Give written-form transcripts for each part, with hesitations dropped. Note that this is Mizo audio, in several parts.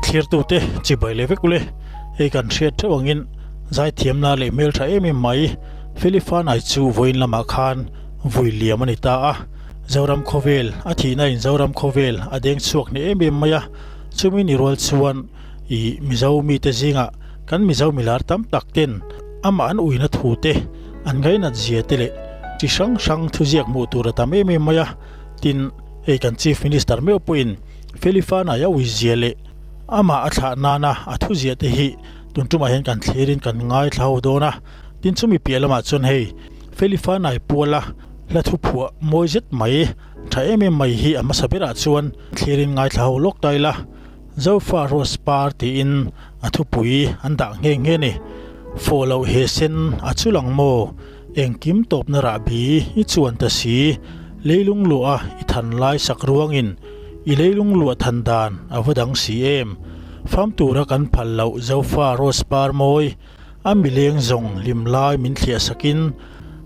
Thlirtute chibai leh vek ule, hei kan hriat theuh angin zaithiamna leh hmeltha em em mai Felifanai chu vawiin lamah khan vui liam a ni ta a, Zoram khawvel a thihna in Zoram khawvel a deng chhuak hneh em em mai a, chumi ni rual chuan ih Mizo mite zingah kan Mizo milar tam tak ten amah an uina thu te an ngainat zia te leh chi hrang hrang thuziak hmuh tur a tam em em mai a, tin hei kan Chief Minister meuh pawhin Felifanai a uizia leh amah a thlah nana a thuziah te hi tun tumah hian kan thlirin kan ngaithla ho dawn a, tin chumi piah lamah chuan hei Felifanai puala hla thuphuah mawi zet mai tha em em mai hi a hmasa berah chuan thlirin ngaithla ho lawk ta ila, Zofa Rose Par tiin a thupui an dah nghe nghe ni. Fawh loh he sen a chu lang maw? Engkim tawpna rahbi i chuan ta si, leilung luah a i than lai sak ruangin i leilung luah than dan a va dang si em? Fam tura kan phal loh Zofa Rose Par mawi a mileng zawng hlim lai min thliah sakin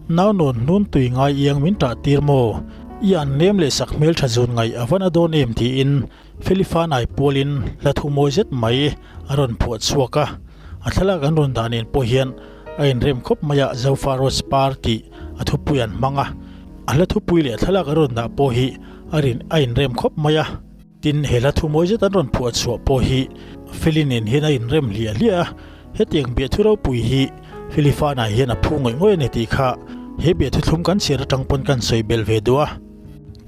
naunawn hnun tui ngai iang min tah tir maw? I an nem leh sak hmeltha zun ngaih a va na dawn em tiin Felifanai pualin hla thu mawi zet mai a rawn phuah chhuak a, a thlalak an rawn dah nen pawh hian a inrem khawp mai a, Zofa Rose Par tih a thupui an hmang a, a hla thupui leh thlalak an rawn dah pawh hi a rin a inrem khawp mai a. Tin, he hla thu mawi zet an rawn phuah chhuah pawh hi Feli nen hian a inrem hliah hliah a, hetiang biahthu ropui hi Felifanai hian a phu ngawih ngawih a ni tih kha he biahthu thlum kan chhiar atang pawn kan sawi belh ve duh a.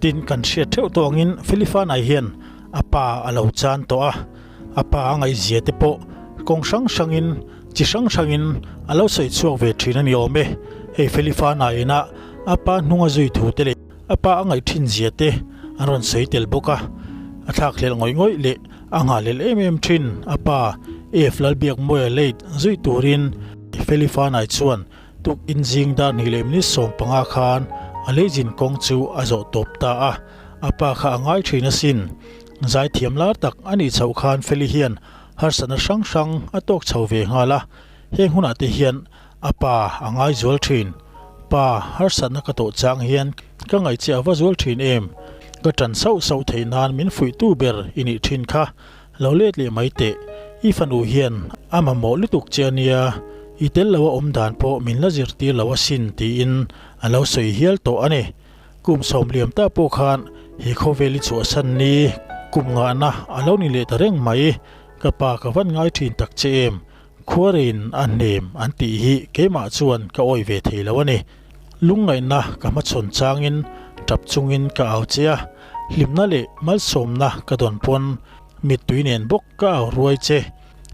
Tin, kan hriat theuh tawh angin Felifanai hian a pa a lo chan tawh a, a pa a ngaihzia te pawh kawng hrang hrangin, chi hrang hrangin a lo sawi chhuak ve thin a ni awm e. Hei Felifanai ina a pa hnung a zui thu te leh a pa a ngaih thin zia te an rawn sawi tel bawk a, a thlakhlelh ngawih ngawih leh a nghahlelh em em thin a pa F Lalbiakmawia late zui turin Felifanai chuan Tuk inzing dar hnih leh minute 15 khan a leizin kawng chu a zawh tawp ta a, a pa kha a ngai thin asin. Zaithiam lar tak a nih chhoh khan Feli hian harsatna hrang hrang a tawk chho ve nghal a, heng hunah te hian a pa a ngai zual thin. Pa, harsatna ka tawh chang hian ka ngaih che a va zual thin em? Ka tan sauh sauh theih nan min fuihtu ber i nih thin kha. Lo let leh mai teh, i fanu hian a mamawh lutuk che a nia, i tel lo a awm dan pawh min la zirtir lo asin tiin a lo sawi hial tawh a ni. Kum sawmliam ta pawh khan he khawvel i chhuahsan ni kum ngahna a lo ni leh ta reng mai, ka pa ka van ngai thin tak che em, khuarein a hnem an tih hi keimah chuan ka awih ve thei lo a ni. Lungngaihna ka hmachhawn changin tap chungin ka au che a, hlimna leh malsawmna ka dawn pawn mittui nen bawk ka au ruai che.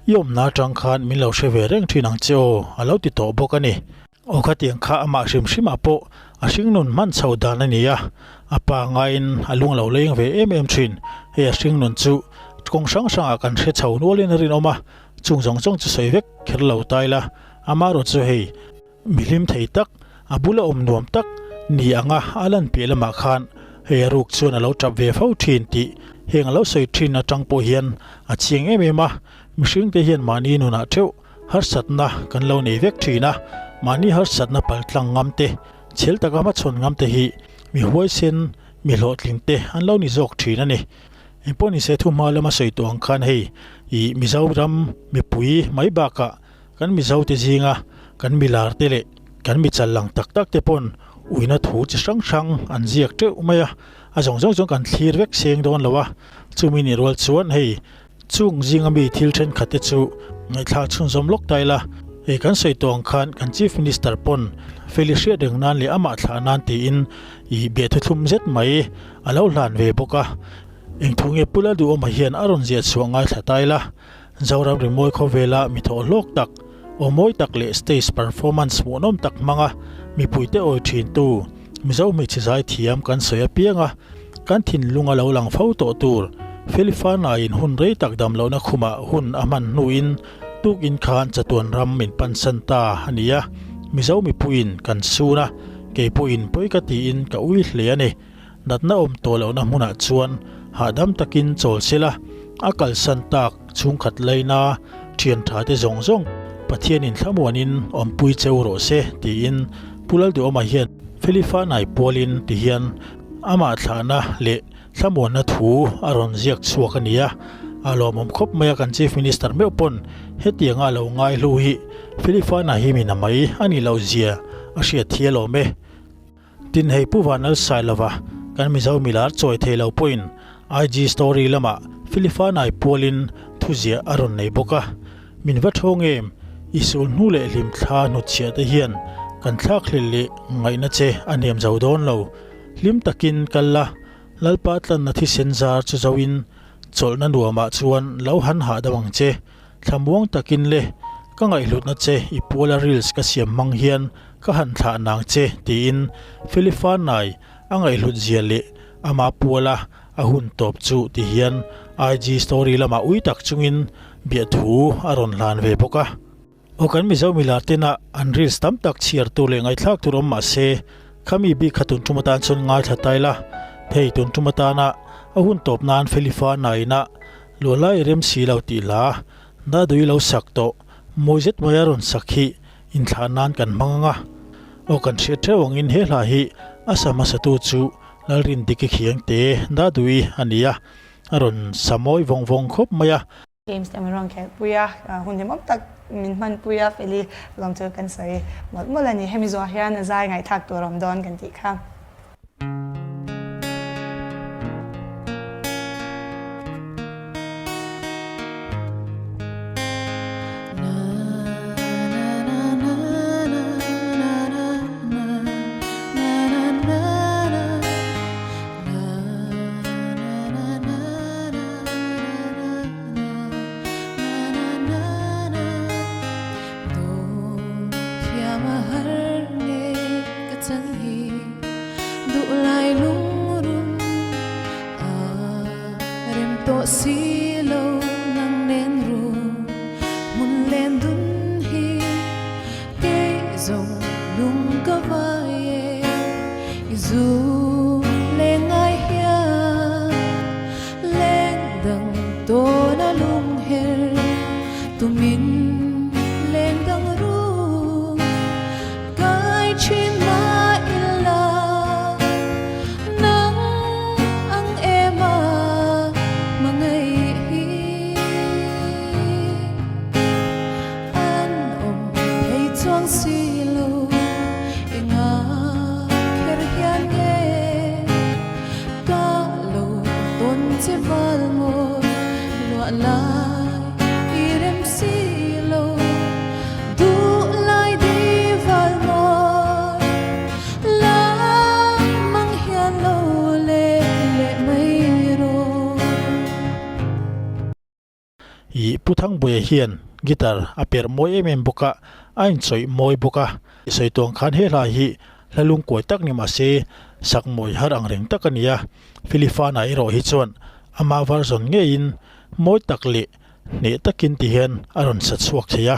I awmna atang khan min lo hre ve reng thin ang che aw, a lo ti tawh bawk a ni. Aw khatiang kha amah hrim hrimah pawh a hringnun hman chho dan a ni a, a pa ngaiin a lung a lo leng ve em em thin. Hei a hringnun chu kawng hrang hrangah kan hre chho nualin a rinawm a, chung zawng zawng chu sawi vek kher lo ta ila, amaherawhchu chu hei, Mi hlim thei tak, a bula awm nuam tak ni anga a lan piah lamah khan hei a ruk chuan a lo tap ve fo thin tih heng a lo sawi thin atang pawh hian a chiang em em a. Mihringte hian mahni nunah theuh harsatna kan lo nei vek thin a, mahni harsatna paltlang ngam te, chhel taka hmachhawn ngam te hi mi huaisen, mi hlawhtling te an lo ni zawk thin a ni. Engpawh nise thuhma lama sawi tawh ang khan hei ih Mizoram mipui mai bakah Kan Mizote zinga kan milar te leh kan mi chal lang tak tak te pawn uina thu chi hrang hrang an ziak teuh mai a, a zawng zawng chuan kan thlir vek seng dawn lo a, chumi nih rual chuan hei chung zinga mi thil thenkhat te chu ngaihthlak chhunzawm lawk ta ila, hei kan sawi tawh ang khan kan Chief Minister pawn Feli hriat reng nan leh amah thlah nan tiin ih biahthu thlum zet mai a lo hlan ve bawk a, engthu nge Pu Lalduhawma hian a rawn ziah chhuah ngaithla ta ila. Zoram rimawi khawvela mi thawh hlawk tak, aw mawi tak leh stage performance hmuhnawm tak hmanga mipuite awi thintu Mizo hmeichhe zaithiam kan sawi apianga kan thinlung a lo lang fo tawh tur Felifana-in hun rei tak dam lohna khumah hun a hman hnuin tukin khan chatuan ram min pansan ta a ni a, Mizo mipuiin kan sun a, keipawhin pawi ka tiin ka ui hle a ni. Natna awm tawh lohna hmunah chuan hahdam takin chawl sela, a kalsan tak chhungkhat laina thian tha te zawng zawng Pathianin thlamuanin awmpui cheu rawh se tiin Pu Lalduhawma hian Felifanai pualin ti hian amah thlahna leh thlamuanna thu a rawn ziak chhuak a ni a. A lawmawm khawp mai a kan Chief Minister meuh pawn hetianga a lo ngai hlu hi Philipana hi mina mai a nih loh zia a hriat hi a lawm e. Tin hei Pu Vanlal Sailova kan Mizo milar chawi thei lo pawhin IG story lamah Philiphanai pualin thuziah a rawn nei bawk a. Min va thawng em? I sul hnu leh hlim thla hnutchhiah te hian kan thlak hlel leh ngaihna che a hniam zo dawn lo. Hlim takin kal la, Lalpa tlanna thisen zar chu zoin chawlhna nuamah chuan lo han hahdam ang che. Thlamuang takin le, ka ngaihhlutna che i puala reels ka siam hmang hian ka han thlah nang che tiin Philiphanai a ngaihhlut zia leh ama puala a hun tawp chu ti hian IG story lamah ui tak chungin biahthu a rawn hlan ve bawk a. Aw kan Mizo milar tena an reels tam tak chhiar tur leh ngaihthlak tur awm mah se khami bik kha tun tum atan chuan ngaithla tai la hei tun tum atana a hun tawp nan Felifa naina luahlai i rem si lo tih hla Dadui lo sak tawh mawi zet mai a rawn sak hi inthlah nan kan hmang ang a. Aw kan hriat theuh angin he hla hi a sa hmasatu chu Lalrindiki Khiangte Dadui a ni a, a rawn sa mawi vawng vawng khawp mai a. Games te min rawn khelh pui a, hun hlimawm tak min hman pui a, Feli lawm chu kan sawi mawlh mawlh a ni. Hemi zawh hian a zai ngaihthlak tur a awm dawn kan tih kha. I Pu Thangbuia hian guitar a perh mawi em em bawk a, a inchawih mawi bawk a. I sawi tuang khan he hla hi hla lungkuai tak ni mahse sak mawi har ang reng tak a ni a. Philifana erawh hi chuan ama version ngeiin mawi tak leh hneh takin ti hian a rawn sa chhuak thei a,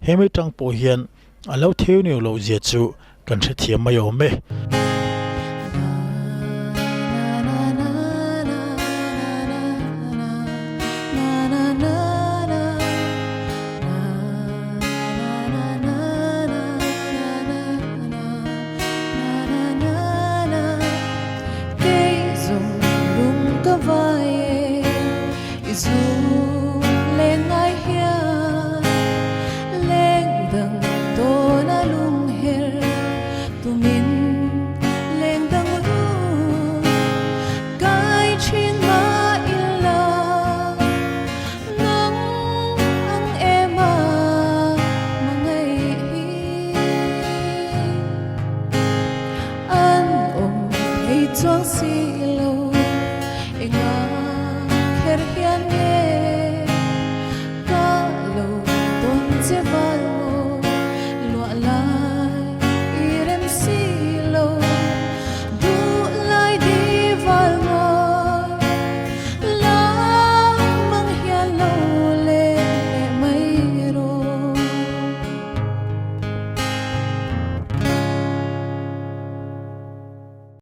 hemi tang pawh hian a lo theuneu loh zia chu kan hrethiam mai awm e. An awm thei chuang si lo.